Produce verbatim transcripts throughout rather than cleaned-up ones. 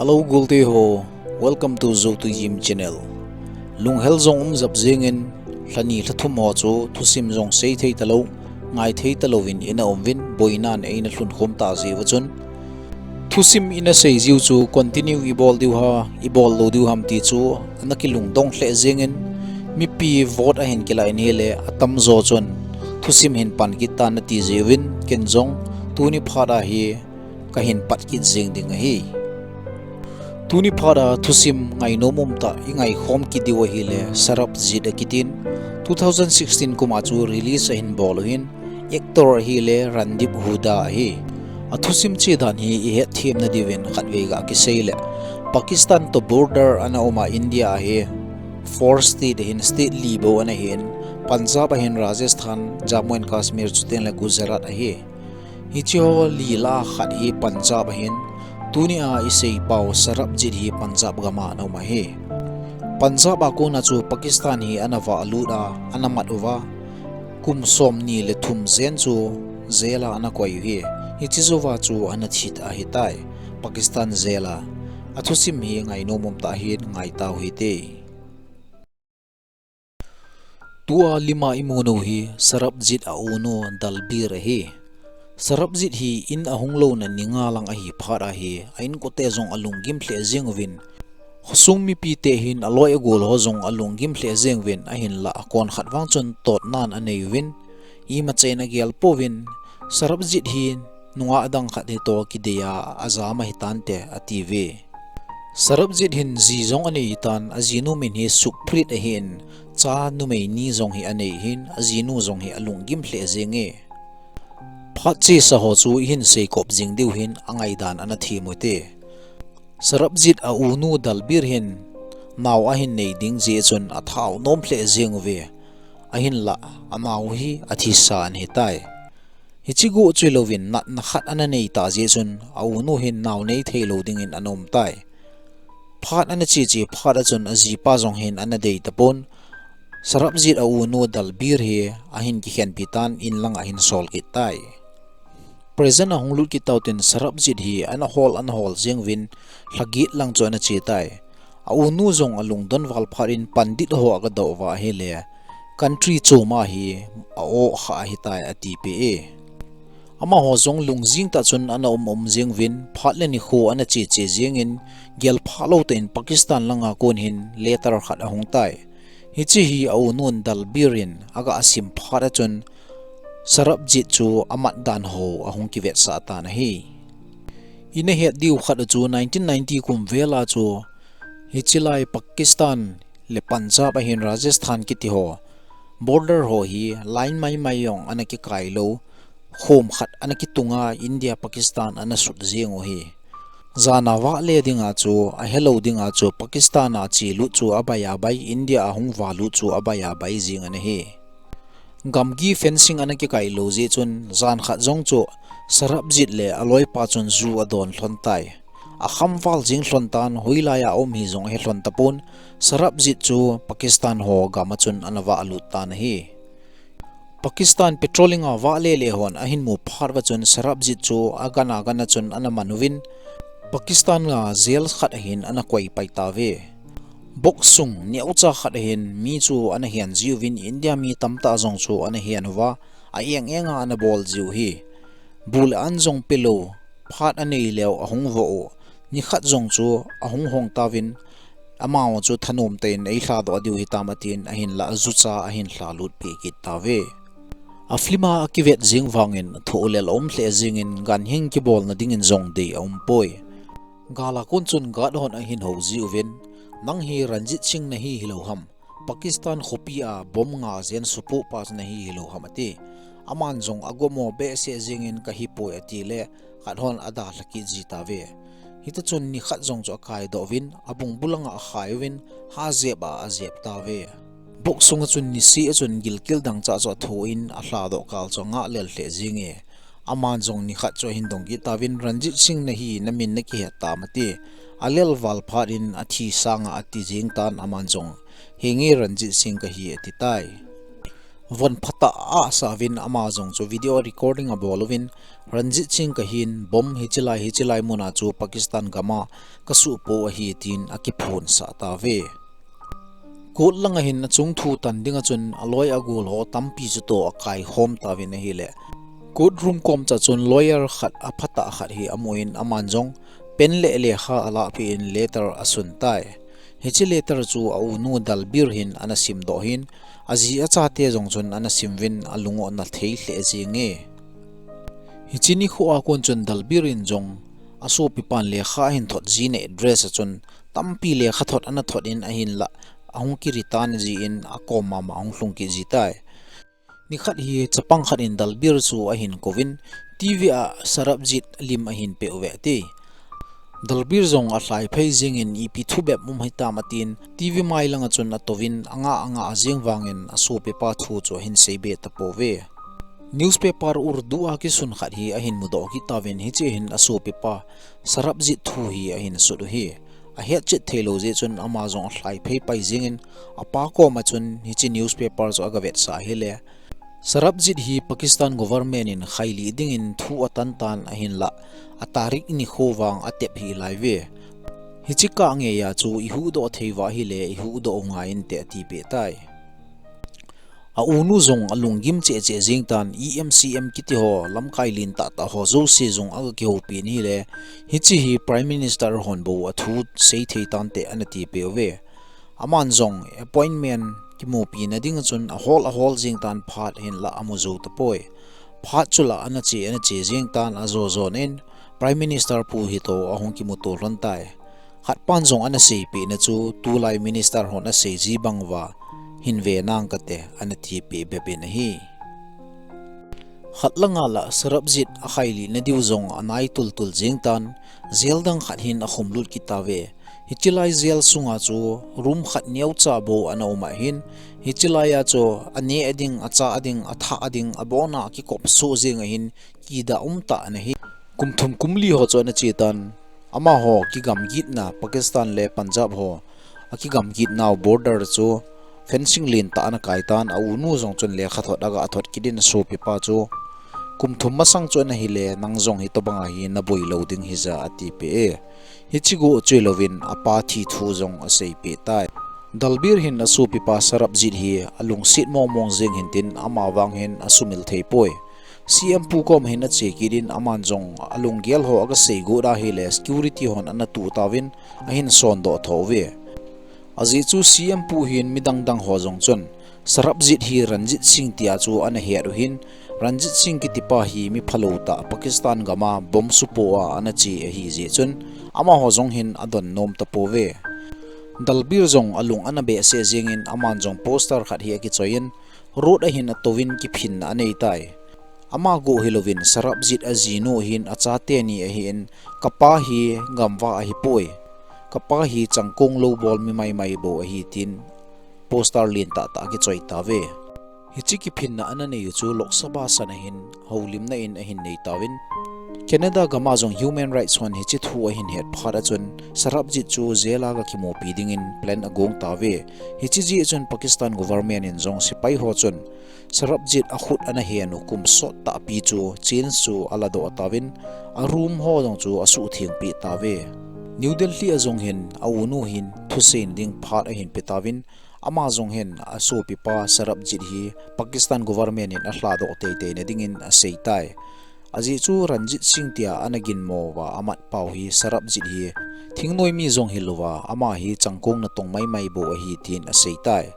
Hello, golte ho. Welcome to Zotu Yim channel. Lunghel jong um jap jingin, lhani lhathum ho chu thusim jong sei thei talou, ngai thei talouvin ina um uvin, boinan eina lhunkhom ta jiu chun, thusim ina sei jiu chu continue ibol diu ham, ibol lou diu ham ti chu ana kilungdong lheh jingin, mipi vote ahin kilah in ahile atamjo chun thusim hin pan kit tan ati jiuvin, ken jong tuni phat a hi kahin pat kit jing ding ahi. Tuni phat a thusim ngainom umtah ingaikhom kit diu ahile Sarabjit akitin, two thousand sixteen kum a chu release ahin bol u ahin, actor ahile Randeep Hooda ahi. Athusim chedan hi ihet themna diuvin khatvei ga kisei le, Pakistan toh border ana um a India a hi four state ahin, state li bou ana hin, Punjab ahin, Rajasthan, Jammu and Kashmir, chuteng le Gujarat ahi. Hiche ho li lah a khat hi Punjab ahin, tuni a isei pau Sarabjit hi Punjab gam a ana um ahi. Punjab a kona chu Pakistan hi ana vahlut a, ana mat uva, kum somni le thum jen chu jail a ana koi u ahi. Hiche jouva chu ana thi ahitai, Pakistan jail a. Athusim hi ngainom umtah ahin, ngai tau hite. Tua lima imu nau hi Sarabjit a unu Dalbir ahi. Sarabjit hi in ahung louna ni nga lang ahi phat a hi, a inkote jong alunggim lheh jing uvin, khosung mipite hin aloi agol ho jong alunggim lheh jing uvin, ahinlah akon khat vang chun totnan anei uvin, imacha in agel pouvin, Sarabjit hi nungah adang khat hitoh kidei a ajam ahitante atiuve. Sarabjit hin ji jong anei hitan, ajinu min hi Sukhpreet ahin, cha numei ni jong hi anei hin, ajinu jong hi alunggim lheh jenge. Phat chesa ho chu ihin seikop jing diu ahin, angaidan ana them ute. Sarabjit a unu Dalbir hin nao ahin nei ding jeh chun athao nom lheh jing uve. Ahinlah anao hi athisa ana hitai. Hiche goh chu hilouvin natna khat ana nei ta jeh chun a unu hin nao nei thei lou dingin ana um tai. Phat ana che che phat a chun ajipa jong hin ana dei tapon, Sarabjit a unu Dalbir hi ahin kikhenpi tan, in lang ahin sol kit tai. Prison ahung lut kit tau tin Sarabjit hi ana hol, ana hol jing uvin lha get lang chu ana che tai. A unu jong alungdon val phat in pandit ho aga doh uva ahile, country chom a hi a-oh kha ahitai atipeh e. Amaho jong lungjing tah chun ana um um jing uvin, phat le nikho ana che che jingin, gel phalou tah in Pakistan langa kon hin letter khat ahung tai. Hiche hi a unun Dalbir in aga sim phat a chun Sarabjit chu amat dan ho ahung kivetsah tan ahi. Ina het diu khat a chu nineteen ninety kum vel a chu hiche lai Pakistan le Punjab ahin Rajasthan kiti ho, border ho hi line mai mai jong ana kikai lou, khom khat ana kitung a India Pakistan ana sut jing u ahi. Jan a vahle dinga chu, ahelou dinga chu Pakistan a chelut chu abai abai, India a hung valut chu abai abai jing ana hi. Gamgi fencing ana kikai lou jeh chun, jan khat jong chu Sarabjit le aloipa chun ju adon lhon tai. Akham val jing lhon tan, hoilai a um hi jong ahe lhon tapon, Sarabjit chu Pakistan ho gam a chun ana valut tan ahi. Pakistan patrolling a vahle le hon ahin mu phat uva chun Sarabjit chu agan agan a chun ana man uvin, Pakistan a jail khat a hin ana koi pai tauve. Box sung neocha khat a hin mi chu ana hian jiuvin, India mi tamtah jong chu ana hian uva, a eng eng a ana bol jiu ahi. Bu le an jong pelou, phat anei leu ahung vo u. Nikhat jong chu ahung hong tauvin, amau chu thanom tah in eilha doh diu hitam atin, ahinlah jucha ahin lha lut pi kit tauve. A film a akivet jing vangin thoh lel aum lheh jingin, ganhing kibolna dingin jong dei aum poi. Gal a kon chun guard hon ahin hou jiuvin, "Nang hi Ranjit Singh nahi hilou ham? Pakistan khopi a bomb nga jen supoh pa nahi hilou ham?" ati. Aman jong agom mo behseh jingin, "Kahi poi," ati le, khat hon adalha kit ji tauve. Hiti chun nikhat jong chu akai doh uvin, abung bulanga akhai uvin, ha jep a ajep tauve. Box sunga chun nisih a chun gilkel dangchah chu athoh in, alha doh kal chu angah lel lheh jinge. Aman jong nikhat chu ahin dong kit tauvin, "Ranjit Singh nahi, namin nakihet tam?" ati. Alel val phat in athi sanga ati jing tan, aman jong, "Henge Ranjit Singh kahi," ati tai. Von phatah a asah uvin ama jong chu video recording abol uvin, Ranjit Singh kahin, bomb hiche lai, hiche lai muna chu Pakistan gam a kasuhpoh ahi tin akiphonsah tauve. Court langa hin achung thu tan dinga chun aloi agol ho tampi chu toh akaikhom tauvin ahile, court room kom cha chun lawyer khat aphatah khat hi amun aman jong pen le lekha alahpeh in letter asun tai. Hiche letter chu aunu Dalbir hin ana simdoh in, aji achate jong chun ana sim uvin alung u ana thei lheh jenge. Hiche nikho a kon chun Dalbir in jong asopipan lekha ahin thot ji na address a chun tampi lekha thot ana thot in ahinlah ahung kireturn jin akom mama ahung lhung kit ji tai. Nikhat hi chapang khat in Dalbir chu ahin kouvin, TV a Sarabjit lim ahin peh uve ati. Dalbir jong alhai phei jengin ipi thu bep um hitam atin, TV mai langa chun atouvin anga anga jeng vangin asopipa thu chu ahin seibe tapouve. Newspaper Urdu a kisun khat hi ahin mudoh kit tauvin hiche hin asopipa Sarabjit thu hi ahin sut u hi. Ahetchet theilou jeh chun ama jong alhai phei pai jengin apa koma chun hiche newspaper chu agavetsah ahile, Sarabjit hi Pakistan government in khailih dingin thu atan tan ahinlah, atarik nikho vang atep hih laiuve. Hiche kah ngeiya chu ihuhdoh thei uva ahile ihuhdoh u ngai inte atipeh tai. Aunu jong alunggim cheh cheh jeng tan, EM CM kiti ho, lamkai lentah tah ho jouse jong aga kihoupi in ahile, hiche hi Prime Minister hon bou athu sei thei tante ana tipeh uve. Aman jong appointment kimupina dinga chun ahol ahol jeng tan phat hinlah amu jou tapoi. Phat chu lah ana che ana che jeng tan ajo jon in Prime Minister pu hitoh ahung kimuto lhon tai. Khatpan jong ana seipeh na chu tulai minister hon asei ji bang uva hin ve nang kate ana tipeh bep in ahi. Khat langa lah Sarabjit akhailih na diu jong anai tultul jeng tan, jail dang khat hin akhum lut kit tauve. Hiche lai jail sunga chu room khat neocha bou ana um ahin, hiche laiya chu aneh a ding, achah a ding, athah a ding, abona akikop soh jeng ahin, kidah umtah ana hi. Kum thum kum li ho chu ana che tan, amaho kigamgitna Pakistan le Punjab ho akigamgitnau border chu fencing lentah ana kai tan, aunu jong chun lekha thot aga thot kit in asopipa chu, kum thum masang chu ana hile, nang jong hitobanga hi naboi lou ding hija atipeh e. Hiche go chu hilouvin apa thi thu jong aseipeh tai. Dalbir hin asopipa Sarabjit hi alungset mong mong jeng hintin ama vang hin asumil thei poi. CM pu koma hin ache kit in aman jong alunggel ho aga seigot ahile security hon ana tuh tauvin ahin sondoh thouve. Ajeh chu CM pu hin midang dang ho jong chun Sarabjit hi Ranjit Singh tia chu ana het u hin, Ranjit Singh kitipa hi mi phalou tah Pakistan gam a bomb supoh a ana che ahi jeh chun amaho jong hin adon nom tapouve. Dalbir jong alung ana behseh jengin aman jong poster khat hi akichoi in, road a hin atouvin kiphinna anei tai. Ama go hilouvin Sarabjit ajinu hin achate ni ahin, kapa hi gamva ahipoi. Kapa hi changkong lou bol mi maimai bou ahi tin poster lentah tah akichoi tauve. Hiche kiphinna ana nei u chu Lok Sabha sana hin houlimna in ahin nei tauvin, Canada gam a jong human rights hon hiche thu ahin het phat a chun Sarabjit chu jail a aga kimupi dingin plan agong tauve. Hiche jeh chun Pakistan government in jong sepai ho chun Sarabjit akhut ana hen u kum sot tahpi chu chance chu aladoh tauvin, a room ho jong chu asuhthengpeh tauve. New Delhi a jong hin aunu hin thusei ding phat ahin pe tauvin, ama jong hin asopipa Sarabjit hi Pakistan government in alhadoh teitei na dingin asei tai. Ajeh chu Ranjit Singh tia ana ginmo uva amat pau hi Sarabjit hi thingnoi mi jong hilouva ama hi changkong natong maimai bou ahi tin asei tai.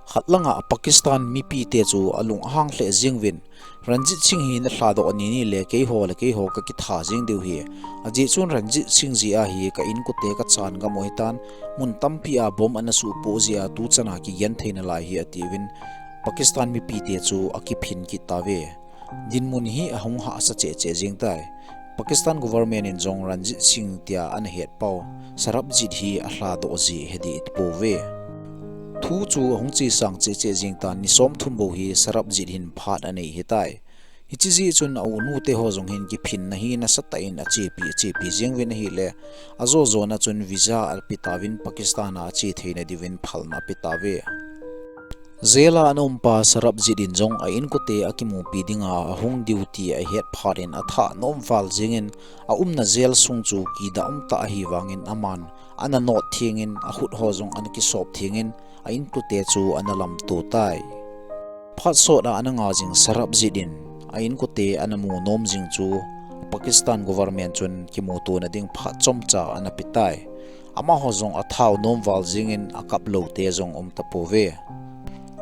Khat langa Pakistan mipite chu alung ahang lheh jeng uvin, Ranjit Singh hi nalhadoh nini le keiho le keiho kakitha jeng diu hi. Ajeh chun Ranjit Singh jeh a hi ka inkote kachan gam u hitan, mun tampi a bomb ana suhpoh jeh a tuchan a kigenthei nalai hi atiuvin, Pakistan mipite chu akiphin kit tauve. Dinmun hi ahung hahsa cheh cheh jeng tai. Pakistan government in jong Ranjit Singh tia ana het pau Sarabjit hi alhadoh ji ahi dih pouve. Thu chu ahung chesang cheh cheh jeng tan, ni somthum bou hi Sarabjit hin phat anei ahitai. Hiche jeh chun aunute ho jong hin kiphinna hi nasatah in achepi, achepi jeng uvin ahile, ajo jona chun visa ape tauvin Pakistan a ache theina diuvin phalna ape tauve. Jail a ana umpa Sarabjit in jong a inkote akimupi dinga ahung diu ti ahet phat in athah nom val jingin, aumna jail sung chu kidah umtah ahi vangin aman ana not thengin, akhut ho jong ana kisop thengin, a inkote chu ana lamto tai. Phat sot a ana nga jing Sarabjit in a inkote ana mu nom jing chu Pakistan government chun kimutona ding phat chomcha ana pe tai. Amaho jong athah nom val jingin akap lou te jong um tapouve.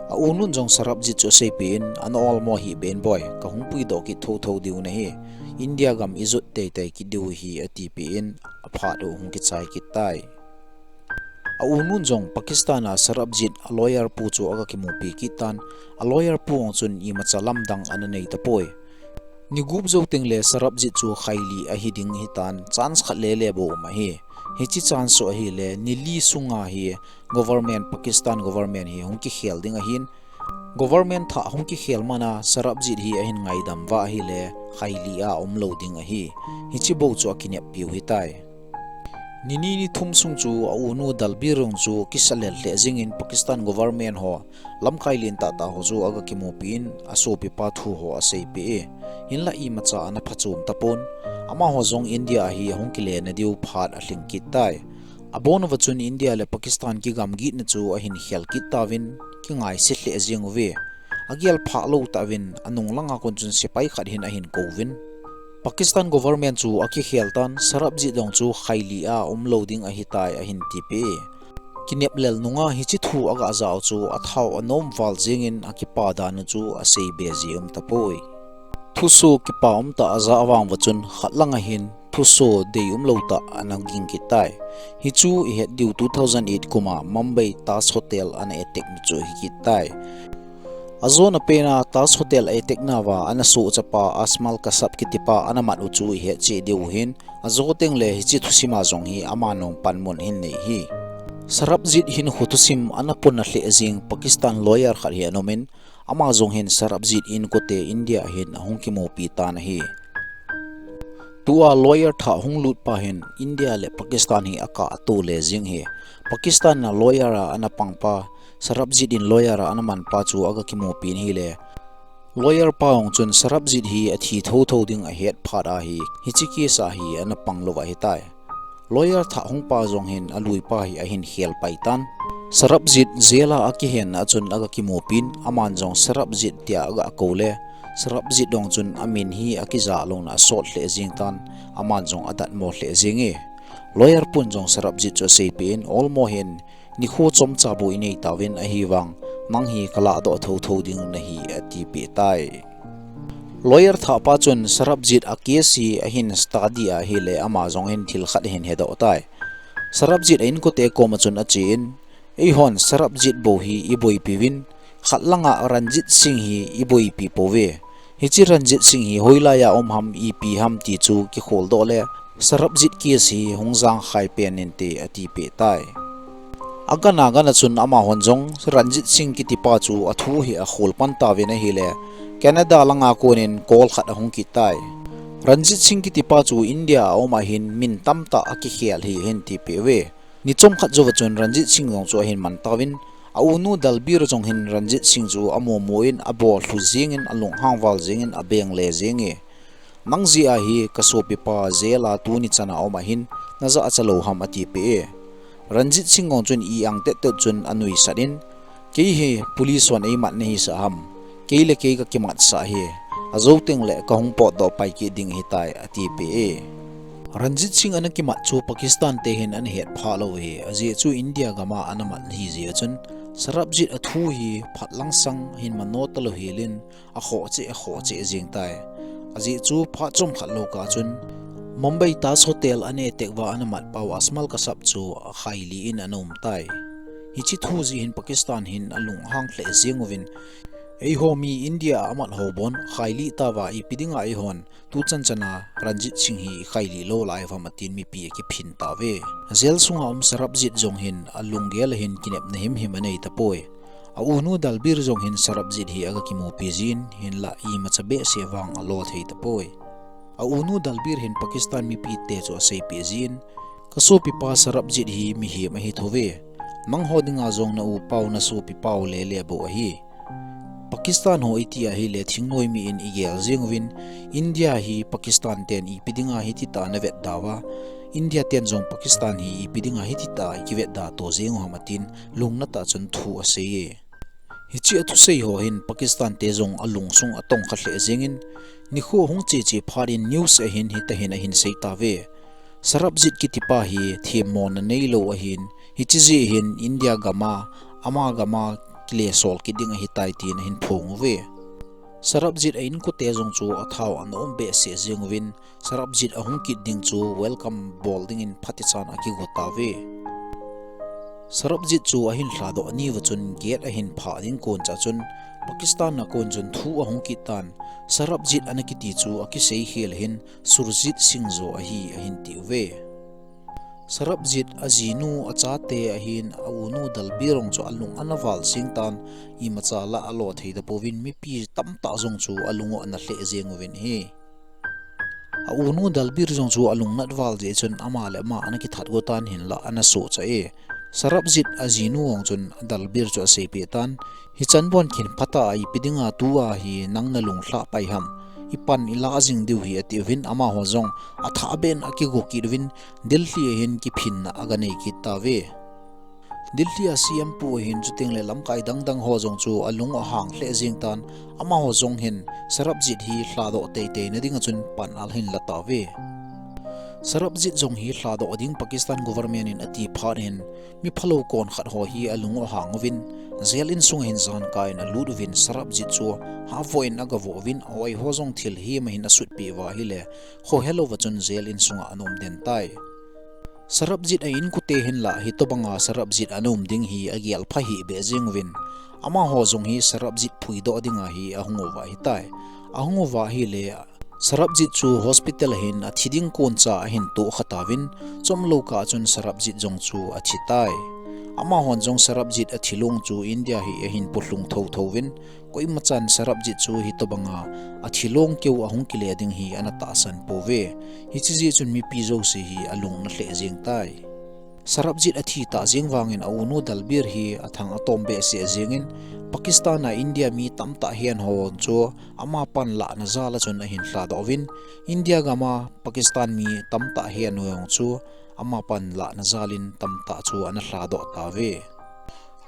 A unun jong Sarabjit chu aseipeh in, ana olmo hih beh in boi, kahung puidoh kit thotho diu nahi, India gam ijot teitei kit diu hi atipeh in, aphat u hung kichai kit tai. A unun jong Pakistan a Sarabjit a lawyer pu chu aga kimupi kit tan, a lawyer pu jong chun imacha lamdang ana nei tapoi. Ni gup jou teng le Sarabjit chu khailih ahi ding hitan, chance khat lele bou um ahi. Hiche chance chu ahile, ni li sunga hi government, Pakistan government hi hung kikhel ding ahin, government thah hung kikhel mana Sarabjit hi ahin ngaidam uva ahile, khailih a umlou ding ahi. Hiche bou chu akineppiu hitai. Ni ni ni thum sung chu a unu Dalbir jong chu kisa lel lheh jingin Pakistan government ho lamkai lentah tah ho chu aga kimupi in asopipa thu ho aseipeh e. Hinlah imacha ana phachom tapon. Amaho jong India a hi ahung kile nadiu phat alhing kit tai. Abon uva chun India le Pakistan kigamgitna chu ahin khel kit tauvin, kingaiset lheh jeng uve. Agel phah lou tauvin, anung langa kon chun sepai khat hin ahin kouvin. Pakistan government chu akikhel tan, Sarabjit jong chu khailih a umlou ding ahitai ahin tipeh e. Kinep lel nunga hiche thu aga jao chu athah anom val jengin akipa dan u chu aseibe ji um tapoi. Thuso kipa umtah aja vang uva chun khat langa hin thuso deium lou tah ana ging kit tai. Hichu ihet diu two thousand eight kum a Mumbai Taj Hotel ana attack na chu hi kit tai. Ajona pena Taj Hotel attack nauva ana sohchapa Ajmal Kasab kitipa ana mat u chu ihet cheh diu hin, ajo teng le hiche thusim a jong hi aman jong panmun ahin nei hi. Sarabjit hinkho thusim ana pona lheh jing Pakistan lawyer khat hi ana umin, ama jong hin Sarabjit inkote India a hin ahung kimupi tan ahi. Tua lawyer thah hung lut pa hin India le Pakistan hi akah ato le jing hi. Pakistan a lawyer a ana pangpa, Sarabjit in lawyer a ana manpa chu aga kimupi in ahile, lawyer pa jong chun Sarabjit hi athi thotho ding ahet phat a hi, hiche case a hi ana pang lou ahitai. Lawyer thah hung pa jong hin alui pa hi ahin khel pai tan. Sarabjit jail a akihen a chun aga kimupi in, aman jong Sarabjit tia aga kou le, Sarabjit jong chun amin hi akija louna asot lheh jeng tan, aman jong adatmo lheh jeng e. Lawyer pun jong Sarabjit chu aseipeh in, olmo hin, nikho chomcha bou inei tauvin ahivang, nang hi kalahdoh thotho ding nahi atipeh tai. Lawyer thah pa chun Sarabjit a case hi ahin study ahile ama jong hin thil khat ahin hedoh tai. Sarabjit a inkote koma chun achen, eihon Sarabjit bou hi iboipi uvin, khat langa Ranjit Singh hi iboipi pouve. Hiche Ranjit Singh hi hoilai a um ham, ipi ham ti chu kikholdoh le, Sarabjit case hi hung jangkhai pen inte atipeh tai. Agana gana chun amahon jong Ranjit Singh kitipa chu athu hi akhol pan tauvin ahile, Canada langa konin call khat ahung kit tai. Ranjit Singh kitipa chu India a um ahin min tamtah akikhel hi ahin tipeh uve. Ni chomkhat jouva chun Ranjit Singh jong chu ahin man tauvin, a unu Dalbir jong hin Ranjit Singh chu amu mu in abolhlu jengin alunghang val jengin abeng le jeng e. Nang jeh a hi kasopipa jail a tuni chan a um ahin, najahcha lou ham atipeh e. Ranjit Singh jong chun i-ang tettet chun anuisat in, kei hi police hon eimat nahisah ham, kei le kei kakimatsah hi, ajou teng le kahung potdoh pai kit ding ahitai atipeh e. Ranjit Singh ana kimat chu Pakistan te hin ana hetphah lou hi, ajeh chu India gam a ana mat ahi jeh a chun, Sarabjit athu hi phat langsang hin mano talou helin, akhoh cheh, akhoh cheh jeng tai. Ajeh chu phat chomkhat lou kah chun, Mumbai Taj Hotel ana attack uva ana mat pau Ajmal Kasab chu akhailih in ana um tai. Hiche thu jeh hin Pakistan hin alunghang lheh jeng uvin, eiho mi India a amat ho bon khailih tauva ipi dinga eihon tuchan chan a Ranjit Singh hi ikhailih lou lai uvam atin mipi akiphin tauve. Jail sunga um Sarabjit jong hin alunggel a hin kinepna himhim anei tapoi. A unu Dalbir jong hin Sarabjit hi aga kimupi jin, hinlah imacha behseh vang alo thei tapoi. A unu Dalbir hin Pakistan mipite chu aseipeh jin, kasopipa Sarabjit hi mihem ahi thouve. Nangho dinga jong na u pau na sopi pau lele bou ahi. Pakistan ho iti ahile thingnoi mi in igel jeng uvin, India hi Pakistan ten ipi dinga hiti tah a na vetda uva, India ten jong Pakistan hi ipi dinga hiti tah a ikivetda to jeng u ham atin, lungna tah chun thu asei e. Hiche a thusei ho hin Pakistan te jong alungsung atongkha lheh jengin, nikho hung cheche phat in news ahin hitahin ahin sei tauve. Sarabjit kitipa hi themmona neilou ahin, hiche jeh hin India gam a, ama gam a kilesol kit ding ahitai tin ahin phong uve. Sarabjit a inkote jong chu athau ana um behseh jeng uvin, Sarabjit ahung kit ding chu welcome bol dingin phatechan akigo tauve. Sarabjit chu ahin lhadoh ni uva chun gate ahin phah ding kon cha chun Pakistan a kon chun thu ahung kit tan, Sarabjit ana kiti chu akisei khel hin Surjit Singh jo ahi ahin ti uve. Sarabjit ajinu achate ahin a unu Dalbir jong chu alung ana val jeng tan, imacha la alo thei tapouvin mipi tamtah jong chu alung u ana lheh jeng uvin ahi. A unu Dalbir jong chu alungnat val jeh chun ama le ama ana kithat go tan hinlah ana sohcha e. Sarabjit ajinu jong chun Dalbir chu aseipeh tan, hichan bon khin phatah a ipi dinga tua hi nang nalung lhah pai ham, ipan ilah jing diu hi ati uvin amaho jong athah beh in akigo kit uvin Delhi a hin kiphinna aganei kit tauve. Delhi a C M pu ahin chuteng le lamkai dangdang ho jong chu alung u ahang lheh jeng tan, amaho jong hin Sarabjit hi lhadoh teitei na dinga chun pan ahin la tauve. Sarabjit jong hi lhadoh ding Pakistan government in ati phat hin, miphalou kon khat ho hi alung u ahang uvin, jail insunga hin jankah in alut uvin Sarabjit chu havoh in agavoh uvin, a-oi ho jong thil hima hin asutpeh uva ahile, khohelou va chun jail insunga ana um den tai. Sarabjit a inkote hinlah hitobanga Sarabjit ana um ding hi agel pha hih beh jeng uvin, amaho jong hi Sarabjit phuidoh dinga hi ahung uva ahitai. Ahung uva ahile, Sarabjit chu hospital a hin athi ding kon cha ahin tohkha tauvin, chomlou kah chun Sarabjit jong chu athi tai. Amahon jong Sarabjit athi long chu India hi ahin polhung thotho uvin, koimachan Sarabjit chu hitobanga athi long keu ahung kile ding hi ana tahsan pouve. Hiche jeh chun mipi jouse hi alung ana lheh jeng tai. Sarabjit athi tah jeng vangin a unu Dalbir hi athang atom behseh jengin, Pakistan a India mi tamtah hen ho chu amapan lahna jal a chun ahin lhadoh uvin, India gam a Pakistan mi tamtah hen ho jong chu amapan lahna jal in tamtah chu ana lhadoh tauve.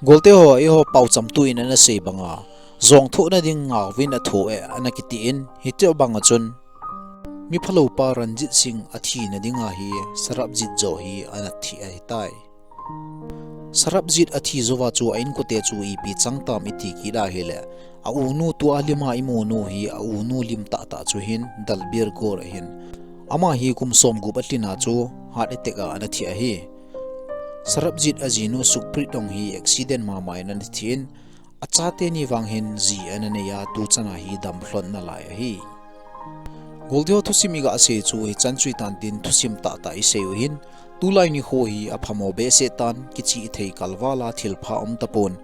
Golte ho, eiho paochamtu in ana sei banga, jong thohna ding ngauvin athoh e ana kiti in, hitobanga chun miphalou pa Ranjit Singh athina dinga hi Sarabjit jo hi ana thi ahitai. Sarabjit athi jouva chu a inkote chu ipi chang tam iti kit ahile, a unu tua lima imunu hi a unu lim tahtah chu hin Dalbir Kaur ahin, ama hi kum somgup alhin a chu heart attack a ana thi ahi. Sarabjit ajinu Sukhpreet jong hi accident mama in ana thi in, achate ni vang hin ji ana nei a, tuchan a hi damlhon nalai ahi. Golte ho, thusim iga sei chu hichan chu hitan tin, thusim tahtah isei u hin, tulai nikho hi aphamo behseh tan, kichih thei kalval a thilpha um tapon,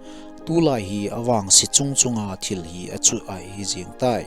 tulai hi avangse chung chunga thil hi achuh ahi jeng tai.